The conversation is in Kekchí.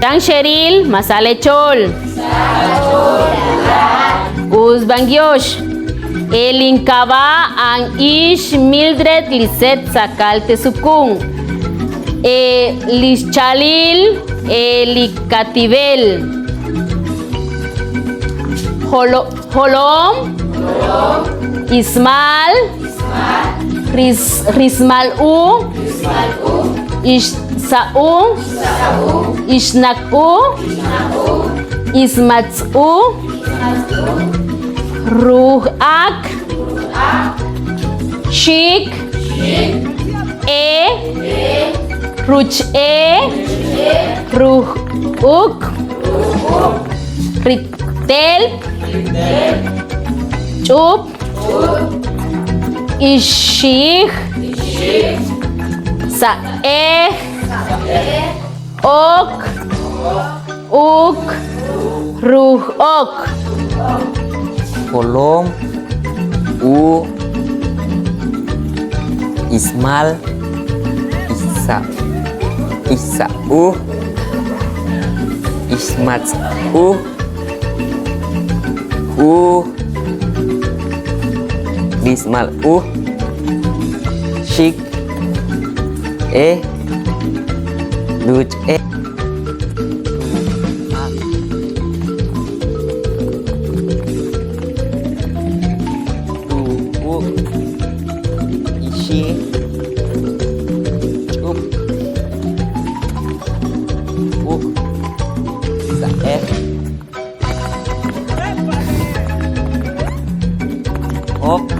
Chan Xeril, Masalechol. Uzbangyosh. El Incaba an Ish Mildred Lisette Sacal Tezukun. Lischalil Elicatibel. Jolom. Ismal. Rismal U. Ixsa'u. Ixnak'u. Ismatz'u. Ruj'ak. Xik. E. Ruch'e. Ruj'uk. Ritel. Ch'up. Ixij. Sa'ej. Ok. Uk. Ruj'ok. Jolom, U, Ismal, Isa, Isa'u, Ismatz'u, U, Rismal'u, Xik, E, Luch'e. Ru, Ixi, Ch'up, Uk, Sa'ej, Ok.